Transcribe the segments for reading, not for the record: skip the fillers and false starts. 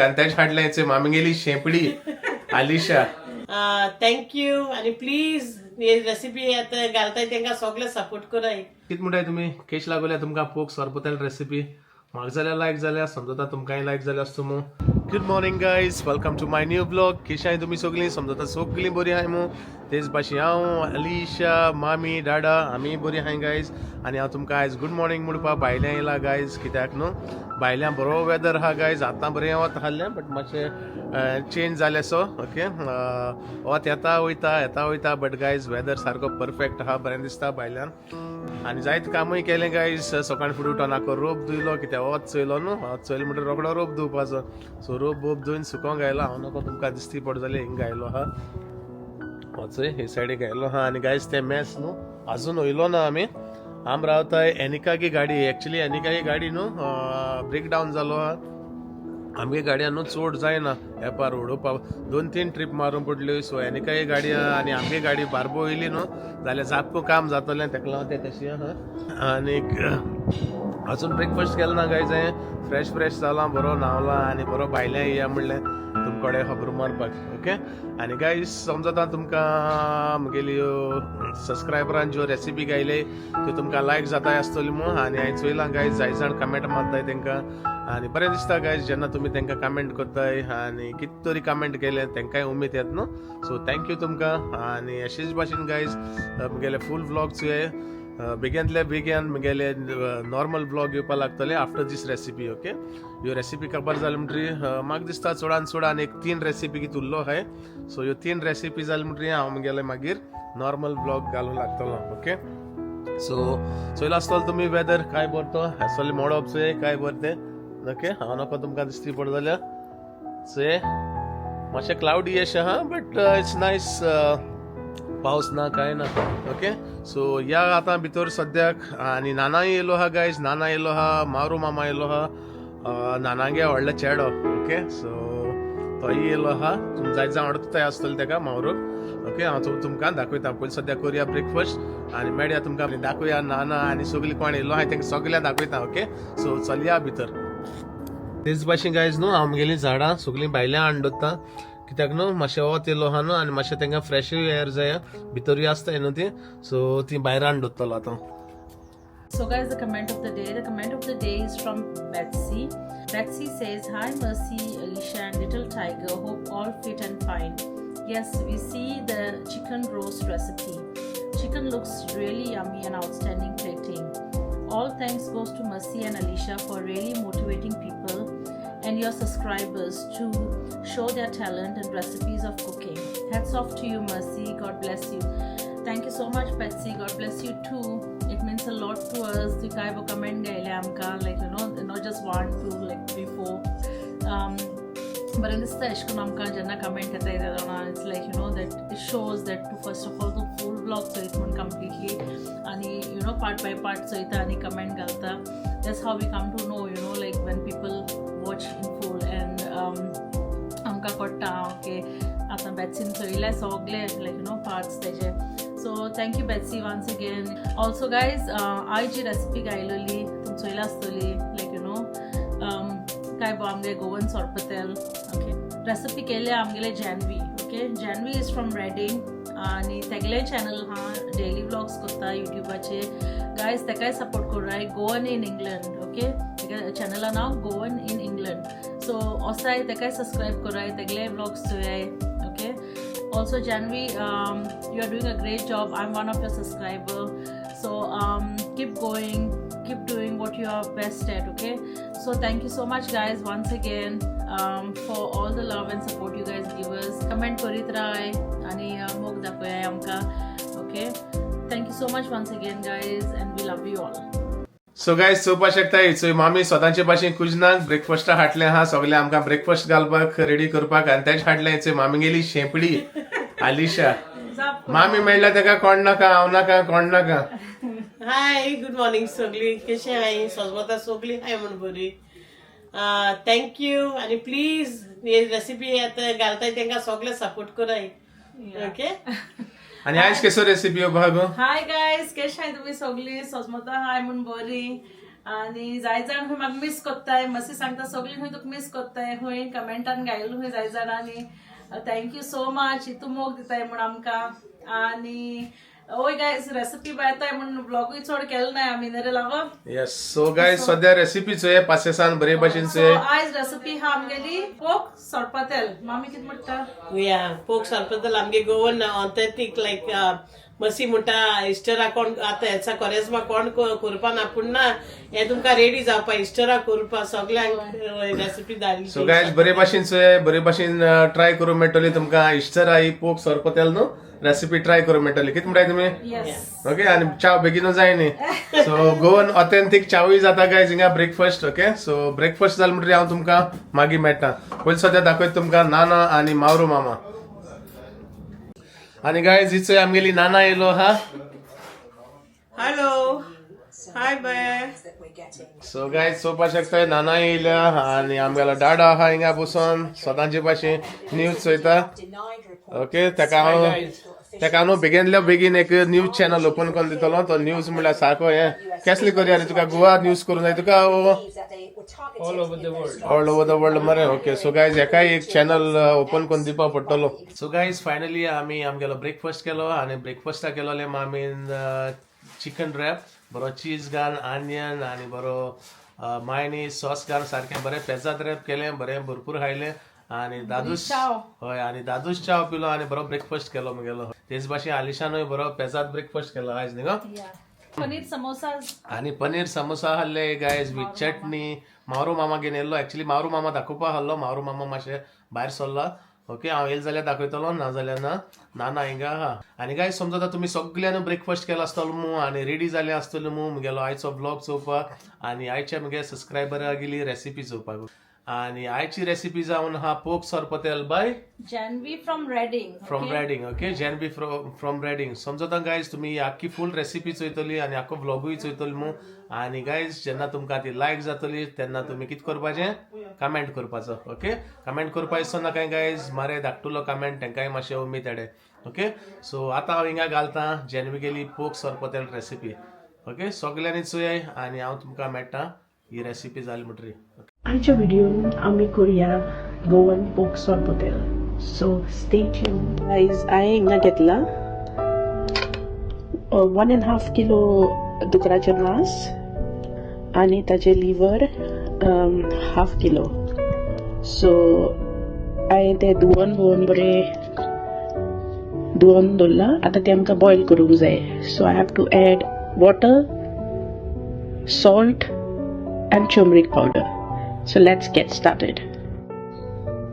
आनी तेज्या फाटल्यान याचे मामीगेली शेंपडी आलिशा. Thank you आनी प्लीज ही रेसिपी आतां घालताय तांकां सगळे सपोर्ट कराय. कित म्हणटाय तुमी? केश लागोल्या तुमकां पोक सोरपोतेल रेसिपी? म्हाका जाल्यार लायक जाल्या, समजता तुमकांय लायक जाल्या आसतू मू. Good morning guys, welcome to my new vlog. केश आहाय तुमी सगळीं? समजता सगळीं बरी आहाय मू. तेच भाशेन हांव, अलिशा, मामी, डाडा आमी बरी आहाय गायज. आनी हांव तुमकां आयज गूड मॉर्निंग म्हणपा भायल्यान येयला गायज, कित्याक न्हू भायल्यान बरो वेदर आहा गायज. आतां बरें वत आहलें, बट मातशें चेंज जालें. सो ओके, वत येता वयता येता वयता, बट गायज वेदर सारको परफेक्ट आहा, बरें दिसता भायल्यान. आनी जायत कामूय केलें गायज. सकाळी फुडें उठोन आखो रोप धुयलो, कित्याक वत चोयलो न्हू, वत चोयलो म्हणटकीर रोकडो रोप धुवपाचो. सो रोप बोप धुवन सुकोंक घायलो. हांव नको तुमकां दिसती पड जाल्यार हिंग घायलो आहा, वचय हे सायडीक घायलो आहा. आनी गायज ते मॅस न्हू अजून वयलो ना. आमी आम रावताय एनिकागी गाडी, एक्चुली एनिकागी गाडी न्हू ब्रेक डावन जालो आहा. आमगे गाडयान न्हू चड जायना एपार उडोवपाक, दोन तीन ट्रीप मारूंक पडल्यो. सो एनिकाय गाडी आहा आनी आमगे गाडी बारबो येयली न्हू जाल्यार सामको काम जातलें, तेका लागून तें तशें आहा. आनीक अजून ब्रेकफास्ट केलो ना गायज. हांवें फ्रेश फ्रेश जालां, बरो न्हांवला आनी बरो भायल्यान येया म्हणलें तुमकडे खबर मारपाक. ओके, आनी गायज समजता तुमकां म्हगेली सबस्क्रायबरान ज्यो रेसिपी गायले त्यो तुमकां लायक जाताय आसतली म्हूण. आनी हांवें चोयलां गायज, जाय जाण कमेंट मारताय तांकां आनी बरें दिसता गायज जेन्ना तुमी तांकां कमेंट करताय. आनी कित तरी कमेंट केले तांकांय उमेद येता न्हू. सो thank you तुमकां. आनी अशेंच भाशेन गायज म्हगेले फूल व्लॉग चोय. बेगिनतल्या बेगीन म्हगेले नॉर्मल व्लॉग येवपाक लागतले आफ्टर दीस रेसिपी. ओके, ह्यो रेसिपी खबर जाली म्हणटरी म्हाका दिसता चडान चड आनी एक तीन रेसिपी कितें उरलो आहाय. सो ह्यो तीन रेसिपी जाली म्हणटरी हांव म्हगेले मागीर नॉर्मल व्लॉग घालूंक लागतलो. ओके, सो चोयला आसतलो तुमी वेदर काय बरो तो आसतलें, मोडप चोय काय बरें तें. ओके, हांव नाका तुमकां दिसती पड जाल्यार चोय, मातशें क्लावडी अशें आहा, बट it's nice, पावस ना काय ना. ओके, सो या आतां भितर सद्याक. आनी नानाय येयलो आहा गायज, नाना येयलो आहा, मारू मामा येयलो आहा, नानागे व्हडलो चेडो. ओके, सो तोय येयलो आहा. तुम जायत जाण वळखताय आसतले तेका, मावरूक. ओके, हांव तुमकां दाखयता. पयलीं सद्या करुया ब्रेकफास्ट आनी मेळया तुमकां, दाखोवया नाना आनी सगळीं कोण येयलो आहा तांकां सगळ्या दाखयता. ओके, सो चलया भितर. तेच भाशेन गायज न्हू हांव म्हगेलीं झाडां सगळीं भायल्यान हाडून दवरता, कित्याक न्हू मातशें वत येयलो आहा न्हू आनी मातशें तांकां फ्रेशूय एअर जाय, भितरूय आसताय न्हू ती. सो ती भायर हाडून दवरतलो आतां. So, guys, the comment of the day. The comment of the day is from Betsy. Betsy says, "Hi, Mercy, Alicia, and little tiger. Hope all fit and fine. Yes, we see the chicken roast recipe. Chicken looks really yummy and outstanding plating. All thanks goes to Mercy and Alicia for really motivating people and your subscribers to show their talent and recipes of cooking. Hats off to you, Mercy. God bless you." Thank you so much, Betsy. God bless you too. It means a lot to us. तुवें काय comment घायले आमकां, like not just one, two, like three, four. बरें दिसता अशें करून आमकां जेन्ना comment येता जाणा, it's like that it shows that तूं फर्स्ट ऑफ ऑल तूं फूल व्लॉग चोयत म्हूण कम्प्लिटली आनी पार्ट बाय पार्ट चोयता आनी कमेंट घालता. That's how we come to know like when people watch in full and आमकां कळटा, ओके, आतां बॅट्सीन चोयले सगळे लायक you know parts तेजे. So thank you, Betsy, once again. Also guys, हांवें जी रेसिपी गायलेली तुमी चोयला आसतली, लायक you know काय बो आमगे गोवन सोरपतेल. ओके, रेसिपी केल्या आमगेले Janvi. Okay, Janvi is from Reading आनी तेगले चॅनल हा, डेली व्लॉग्स करता युट्यूबाचेर. गायज, तेकाय सपोर्ट करूय, गोवन इन इंग्लंड. ओके, तेका चॅनला नांव गोवन इन इंग्लंड. सो वसाय, तेकाय सबस्क्रायब कराय, तेगले व्लॉग्स चोयाय. Okay, also Janvi, you are doing a great job. I'm one of your subscriber, so keep going, keep doing what you are best at. Okay, so thank you so much, guys, once again for all the love and support you guys give us. Comment करीत राय आणि मोग दाखोया आमकां. Okay, thank you so much once again, guys, and we love you all. So guys, चोवपाक शकता, चोय मामी स्वताचे भाशेन कुजनाक ब्रेकफास्टा हाडलें आहा, सगळें आमकां ब्रेकफास्ट घालपाक रेडी करपाक. आनी तेज्या फाटल्यान चोय मामीगेली शेंपडी आलिशा. मामी मेळ्ळ्या तेका कोण नाका, हांव नाका, कोण नाका. हाय, गुड मॉर्निंग सगळी. कशें हाय? सजमता सगळी हाय म्हण बरी. Thank you आनी प्लीज ही रेसिपी आतां घालताय तांकां सगळे सपोर्ट कराय. ओके. आनी आयज केसो रेसिपी हो भागो? हाय गायज, केश हाय तुम्ही सगळी? सजमता हाय म्हूण बरी. आनी जाय जाण खंय म्हाका मीस कोत्ताय, मसी सांगता सगळीं खंय तुका मीस कोत्ताय, खंय कमेंटान घायलो खंय जाय जाणांनी. Thank you so much इतू मोग दिताय म्हूण आमकां. आनी ओय गायज, रेसिपी बायताय म्हूण ब्लॉगूय चड केलो नाय आमी न्ही रे लावा? येस, सो गायज, सद्या रेसिपी चोय पासेसान बरे भाशेन सो चोय. आयज रेसिपी हा आमगेली पोक सोरपातेल. मामी कितें म्हणटा? या, पोक सोरपतेल आमगे गोवन ऑथेंटीक. लायक मसी म्हणटा इस्टरा कोण आतां हेचा कोरेज्मा कोण करपा ना, पूण ना हे तुमकां रेडी जावपा इस्टरा करपा सगल्यांक रेसिपी धाडली. सो गायज, बरे भाशेन चोय, बरे भाशेन ट्राय करूंक मेळटली तुमकां इस्टरा ही पोक सोरपतेल न्हू रेसिपी ट्राय करूंक मेळटली. कितें म्हणटाय तुमी? येस. ओके, आनी चाव बेगीनूच जाय न्ही, सो गोवन ऑथेंटीक चावूय जाता गायज हिंगा ब्रेकफास्ट. ओके, सो ब्रेकफास्ट जालें म्हणटकीर हांव तुमकां मागीर मेळटा. पयलीं सद्या दाखयता तुमकां नाना आनी मावरू मामा. आनी गायज, ही चोय आमगेली नाना येयलो हा. Hello, hi bye. So guys, चोवपाक शकता, नाना येयल्या आनी आमगेलो डाडो आहा हिंगा बसून सदांचे भाशेन न्यूज चोयता. ओके, तेका हांव न्हू बेगीनल्या बेगीन एक न्यूज चॅनल ओपन करून दितलो. तो न्यूज म्हणल्यार सारको हें केसली करया रे तुका? गोवा न्यूज करूंक जाय तुका? All over the world. All over the world मरे. ओके, सो गायज, हेकाय एक चॅनल ओपन करून दिवपा पडटलो. सो गायज, फायनली आमी आमगेलो ब्रेकफास्ट केलो आनी ब्रेकफास्टाक केलोले मामीन चिकन रॅप, बरो चीज घाल, आनियन आनी बरो मायनीस सॉस घाल, सारकें बरें पेजाद रॅप केलें, बरें भरपूर खायलें आनी दादूस चाव. हय, आनी दादूस चाव पिलो आनी बरो ब्रेकफास्ट केलो मुगेलो. तेच भाशेन आलिशानूय बरो पेजाद ब्रेकफास्ट केलो आयज न्ही गो? पनीर समोसा. आनी पनीर समोसा आहले गायज विथ चटणी. मावरो मामा घेवन येयल्लो. एक्चुली मावरो मामा दाखोवपा आहलो, मावरो मामा मातशें भायर सरला. ओके, हांव येयलो जाल्यार दाखयतलो, ना जाल्यार ना. नाना हिंगा आहा. आनी गायज, समज आतां तुमी सगल्यांनी ब्रेकफास्ट केला आसतलो मू आनी रेडी जाले आसतले मू मुगेलो आयचो ब्लॉग चोवपाक आनी आयच्या मुगे सबस्क्रायबरागेली रेसिपी चोवपाक. आनी आयची रेसिपी जावन आहा pork sorpotel by Janvi from Reading. From Reading. Okay, Janvi from Reading. समजता गायज, तुमी ही आख्खी फूल रेसिपी चोयतली आनी आख्खो व्लॉगूय चोयतली मू. आनी गायज, जेन्ना तुमकां ती लायक जातली तेन्ना तुमी कितें करपाचें? कमेंट करपाचो. ओके, कमेंट करपा दिसना काय गायज, मारे धाकटुलो कमेंट, तांकांय मातशें उमेद येडे. ओके, सो आतां हांव हिंगा घालतां जेनविगेली पोक सोरपोतेल रेसिपी. ओके, सगल्यांनी चोयाय आनी हांव तुमकां मेळटा ही रेसिपी जाली म्हणटरी. आयच्या व्हिडिओन आमी करुया Goan pork sorpotel, so stay tune guys. हांवें हिंगा घेतला 1.5 किलो दुकराचें मांस आनी ताचें लिवर हाफ किलो. सो हांवें तें धुवन धुवन बरें धुवन दवरलां. आतां तें आमकां बॉयल करूंक जाय, so I have to add water, salt and turmeric powder. So let's get started.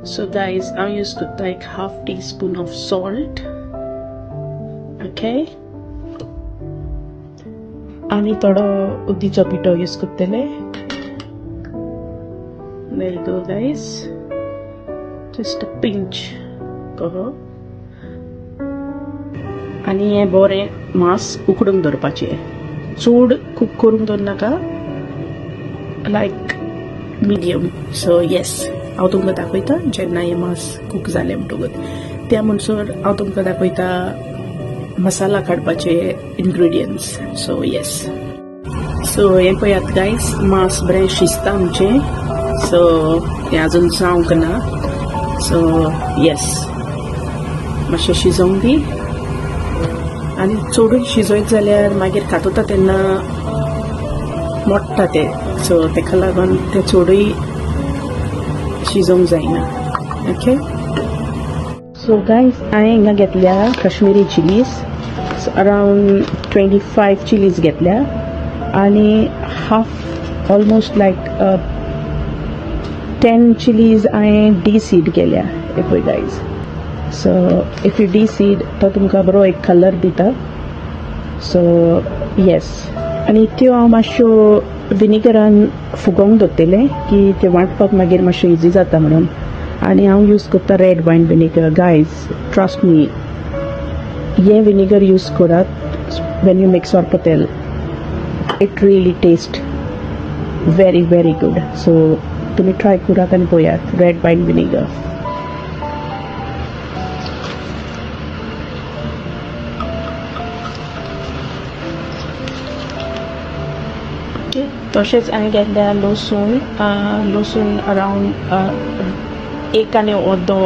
So guys, I use to take half teaspoon of salt. Okay. आनी थोडो उद्दीचो पिठो यूज करतले. There you go guys. Just a pinch करो. आनी हें बरें मांस उकडूंक दवरपाचें. चड कुक करूंक दवरनाका, लायक मिडियम. सो येस, हांव तुमकां दाखयता जेन्ना हें मांस कूक जालें म्हणटकूच. त्या म्हणसर हांव तुमकां दाखयता मसाला काडपाचे इन्ग्रिडियंट्स. सो येस, सो हें पळयात गायज, मांस बरें शिजता आमचें. सो हें आजून जावंक ना. सो येस, मातशें शिजोवंक दी आनी चडूय शिजयत जाल्यार मागीर कातोता तेन्ना मोडटा तें. सो तेका लागून तें चडूय शिजोवंक जायना. ओके, सो गायज, हांवें हिंगा घेतल्या काश्मिरी चिलीज, अरावंड 25 चिलीज घेतल्या आनी हाफ, ऑलमोस्ट लायक 10 चिलीज हांवें डी सीड केल्या. हे पळय guys, so if you deseed तो तुमकां बरो एक कलर दिता. सो येस, आनी त्यो हांव मातश्यो विनिगरान फुगोवंक दवरतलें की ते वांटपाक मागीर मातशें इजी जाता म्हणून. आनी हांव यूज करता red wine vinegar. Guys, trust me, हें विनिगर यूज करात when you make sorpotel, it really taste very very good. So तुमी ट्राय करात आनी पळयात रेड वायन विनिगर. ओके. तशेंच हांवें घेतल्या लसूण. लसूण अरावंड एक आनी अर्दो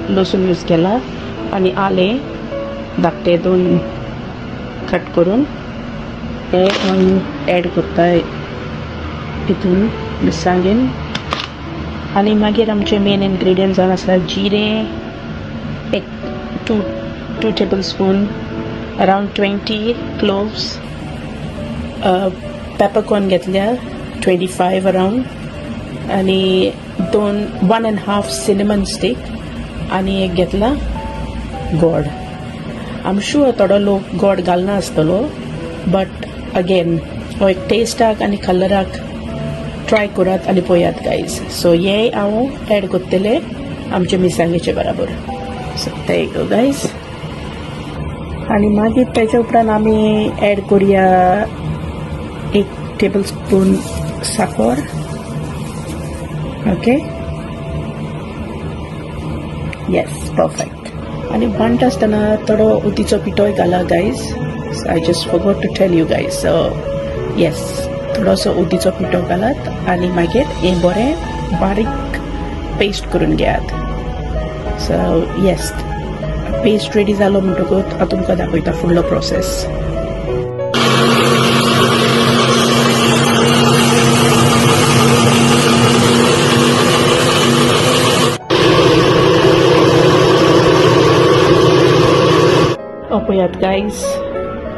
लसूण यूज केला आनी आलें धाकटे दोन कट करून ते हांव एड करता हितून मिरसांगेन. आनी मागीर आमचे मेन इन्ग्रिडियंट जावन आसा जिरें एक two tablespoon, around 20 cloves, peppercorn घेतल्या 25 अरावंड आनी दोन 1.5 सिनेमन स्टीक आनी एक घेतला गोड. आम शुअर थोडो लोक गोड घालना आसतलो, बट अगेन हो एक टेस्टाक आनी कलराक ट्राय करात आनी पळयात गायज. सो हे हांव एड करतलें आमचे मिरसांगेचे बराबर. सो ते गो गायज. आनी मागीर तेच्या उपरांत आमी एड करुया एक टेबल स्पून साकर. ओके, येस, परफेक्ट. आनी भाणटा आसतना थोडो उदीचो पिठोय घाला guys. I just forgot to tell you guys. So yes, थोडोसो उदीचो पिठो घालात आनी मागीर हें बरें बारीक पेस्ट करून घेयात. सो येस, पेस्ट रेडी जालो म्हणटकूच हांव तुमकां दाखयता फुडलो प्रोसेस. पळयात गायज,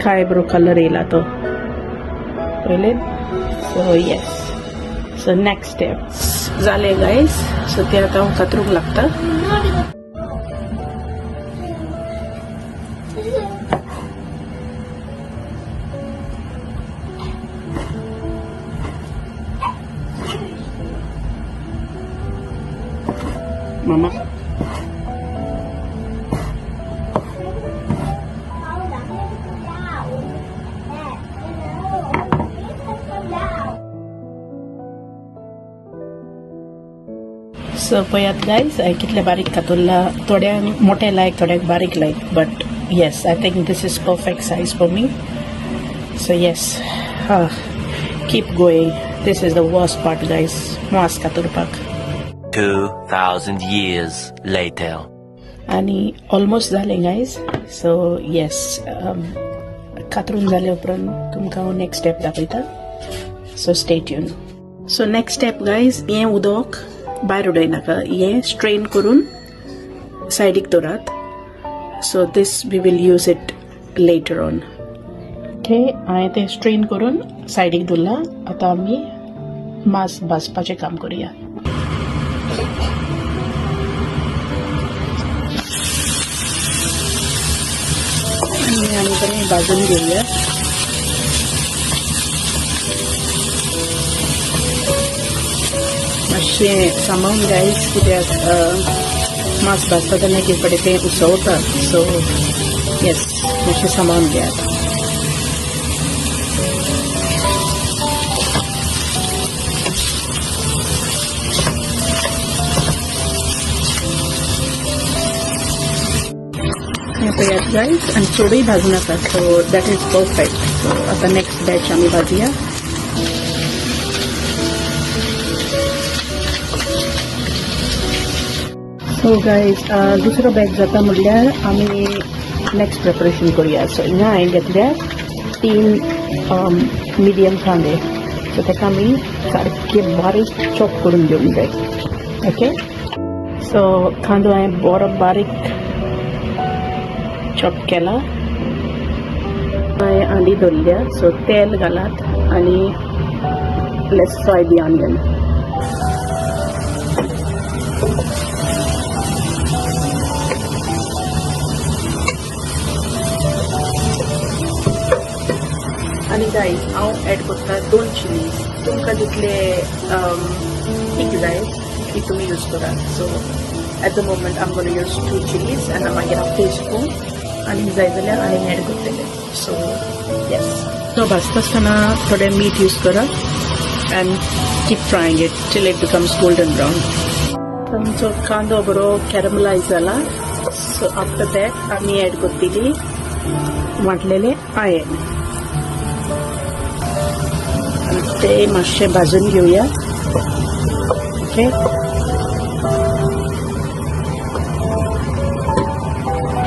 काय बरो कलर येयला तो पळयले. So yes, so next step जाले गायज. सो ते आतां हांव कातरूंक लागता. मामा. सो पळयात गायज, हांवें कितले बारीक कातरला. थोड्यांक मोठे लायक, थोड्यांक बारीक लायक, but yes, I think this is perfect size for me. So yes, keep going. This is the worst part guys, मास कातरपाक. 2,000 years later. आनी ऑलमोस्ट जालें गायज. सो येस, कातरून जाले उपरांत तुमकां हांव नेक्स्ट स्टेप दाखयता. So stay tune. So next step guys, हें उदक भायर उडयनाका, हें स्ट्रेन करून सायडीक दवरात. So this we will use it later on. Okay, हांवें तें स्ट्रेन करून सायडीक दवरलां. आतां आमी मांस भाजपाचें काम करुया. आनी आमी बरें भाजून घेवया. मातशें सांबाळून गायज, कित्याक मांस भाजता तेन्ना एक फावटी तें उसवता. सो येस, मातशें सांबाळून घेयात. हें पळयात गायज, आनी चडूय भाजू नाका. So that is perfect. So आतां नेक्स्ट बॅच आमी भाजया. सो गायज, दुसरो बॅच जाता म्हणल्यार आमी नेक्स्ट प्रिपरेशन करुया. सो हिंगा हांवें घेतल्या तीन मिडियम कांदे. सो ताका आमी सारके बारीक चॉप करून घेवंक जाय. ओके, सो कांदो हांवें बरो बारीक चॉप केला. हांवें हांडी दवरल्या. सो तेल घालात आनी let's fry the onion. आनी गायज, हांव एड करता दोन चिलीज. तुमकां जितले तीख जाय ती तुमी यूज करात. So at the moment I'm gonna use two chilies आनी मागीर हांव टेस्ट पळोवन आनी जाय जाल्यार आनी एड करतलें. सो येस, तो भाजता आसतना थोडें मीठ यूज करप and keep frying it till it becomes golden brown. आमचो कांदो बरो कॅरमलायज जाला. सो आफ्टर that आमी एड करतली वांटलेले आयें. ते मातशें भाजून घेवया. ओके,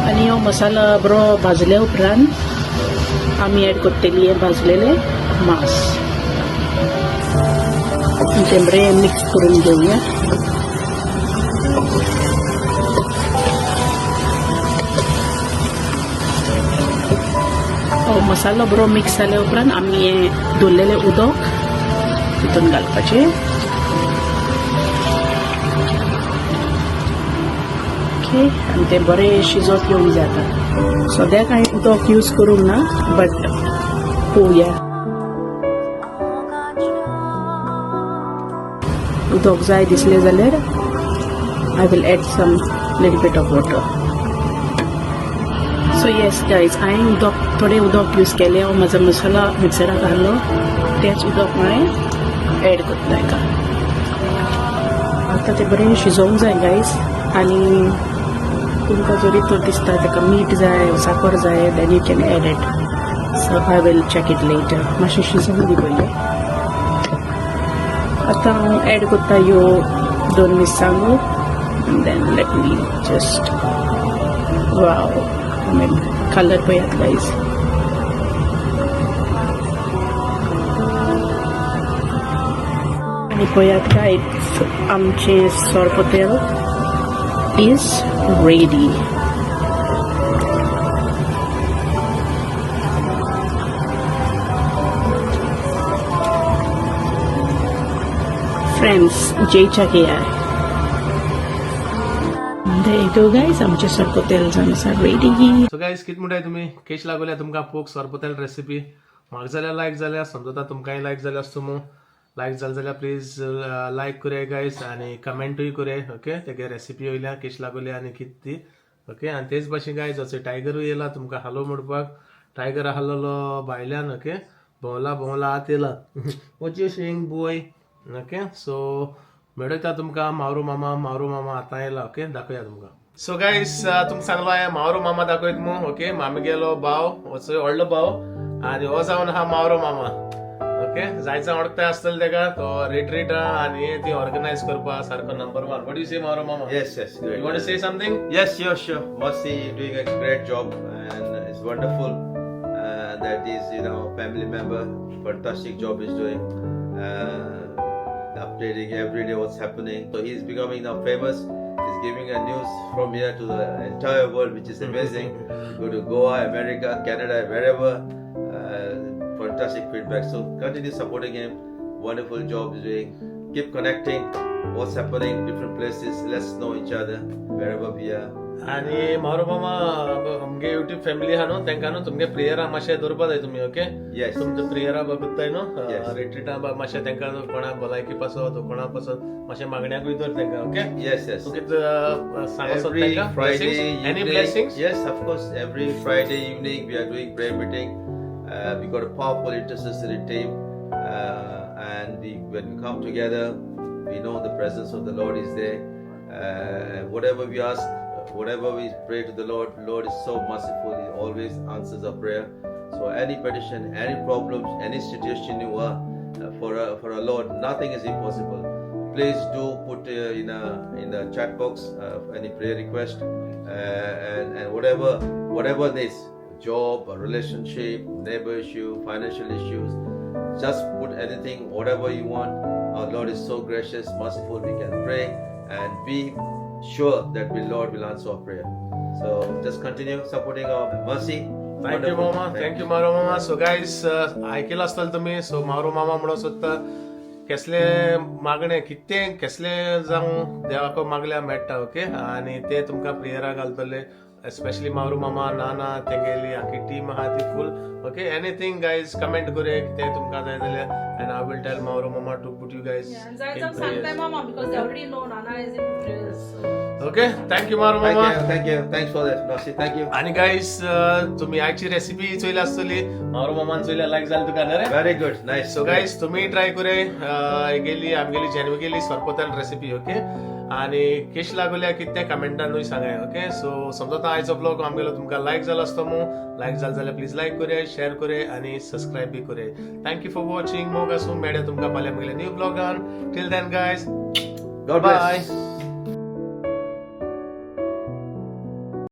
आनी हो मसाला बरो भाजल्या उपरांत आमी एड करतली हें भाजलेलें मांस. तें बरें मिक्स करून घेवया. हो मसालो बरो मिक्स जाल्या उपरांत आमी हें दवरलेलें उदक तितून घालपाचें. ओके, आनी तें बरें शिजत येवंक जाय. आतां सद्याक हांवें उदक यूज करूंक ना, बट पळोवया. उदक जाय दिसलें जाल्यार I will add some little bit of water. So yes guys, हांवें उदक थोडें उदक यूज केलें. हांव म्हाजो मसाला मिक्सराक घालो, तेंच उदक हांवें एड करता हेका. आतां तें बरें शिजोवंक जाय गायज. आनी तुमकां जरी तर दिसता ताका मीठ जाय, साकर जाय, then you can add it. So I will check it later. मातशें शिजोवंक दी पयलें. आतां हांव एड करता ह्यो दोन मिरसांगो. And then let me just, wow, I mean, color पळयात गायज. आनी पळयात गायज, आमचें sorpotel is ready. Friends, जेच्या here. There you go guys, आमचें सोरपोतेल जावन आसा रेडी. सो गायज, कित म्हणटाय तुमी? केश लागोल्या तुमकां पोक सोरपोतेल रेसिपी? म्हाका जाल्यार लायक जाल्या, समजता तुमकांय लायक जाल्या आसतू मू. लायक जालें जाल्यार प्लीज लायक करया गायज आनी कमेंटूय करया. ओके, तेगे रेसिपी वयल्या केश लागोल्या आनी कित ती. ओके, आनी तेच भाशेन गायज, असो टायगरूय येयला तुमकां हालो म्हणपाक. टायगर आहलोलो भायल्यान. ओके, भोंवला भोंवला आत येयला. What you saying, boy? Okay, so मेळयता तुमकां मावरो मामा. मावरो मामा आतां येयला. ओके, दाखोवया तुमकां. सो गायज, तुमकां सांगलो हांवें, मावरो मामा दाखयत मू. ओके, मामीगेलो भाव, असो व्हडलो भाव, आनी हो जावन आहा मावरो मामा. ओके, जायचा वळखताय आसतलो तेका. तो रिट्रीट आनी हे ती ऑर्गनायज करपा सारको number one. What you say, Mauro मामा? Yes, great. You want say something? Yes, sure. Mercy doing a great job, and it's wonderful that is family member. Fantastic job he's doing. Updating every day what's happening. So he's becoming now famous. He's giving a news from here to the entire world, which is amazing. Go to Goa, America, Canada, wherever. Fantastic feedback. So continue supporting him. Wonderful job he's doing. Keep connecting. What's happening different places. Let's know each other wherever we are. आनी मावरो मामा, आमगे YouTube family आहा न्हू, तांकां न्हू तुमगे प्रेयरा मातशें दवरपा जाय तुमी. ओके? Yes. तुमच्या प्रेयरा बघताय न्हू. Yes. रिट्रीटा मातशें तांकां कोणा भलायकी पासत, कोणा पासत मातशें मागण्याकूय दवर तांकां. ओके? Yes. तूं कितें सांगो Every तांकां? Friday any evening, blessings? Yes, of course. Every Friday evening we are doing prayer meeting. We got a powerful intercessory team, and we when we come together, we know the presence of the Lord is there. Whatever we ask, whatever we pray to the Lord, Lord is so merciful. He always answers our prayer. So any petition, any problems, any situation you are, for our Lord, nothing is impossible. Please do put in the chat box any prayer request and whatever this job, a relationship, neighbor issue, financial issues, just put anything, whatever you want. Our Lord is so gracious, merciful. We can pray and be sure that the Lord will answer our prayer. So just continue supporting our Mercy. Thank you Wonderful. मामा, thank you मावरो मामा. So guys, आयकला आसतलें तुमी. So मावरो मामा म्हणून सोदता, केसले मागणे कितें केसले जावं, देवाक मागल्या मेळटा. ओके, आनी ते तुमकां प्रेयरा घालतले, एस्पेशली मावरो मामा, नाना, तेंगेली आखी टीम आहा ती फूल. ओके, एनीथिंग गायज, कमेंट करूया कितें तुमकां जाय जाल्यार, and I will tell Mauro मामा to put you guys जाय जावन सांगताय मामा, because they already know Nana is in prayers. Okay, thank you Mauro Thank मामा. you, thank you. Thanks for that, Mercy. Thank you. आनी guys, तुम्ही आयची recipe चोयली आसतली. मावरो मामान चोयल्या, लायक जालें तुका न्ही रे? Very good. Nice. So guys, तुम्ही ट्राय करूया गेली आमगेली जेनविगेली सोरपोतेल रेसिपी. ओके. आनी केश लागोल्या कितें तें कमेंटानूय सांगाय. ओके, सो समजता आयचो ब्लॉग आमगेलो तुमकां लायक जाला आसतो मू. लायक जालो जाल्यार प्लीज लायक करया, शेअर करया आनी सबस्क्रायब बी करया. Thank you for watching. मोग आसूं. मेळया तुमकां फाल्यां आमगेल्या new ब्लॉगान. Till then guys, God bye. Bless.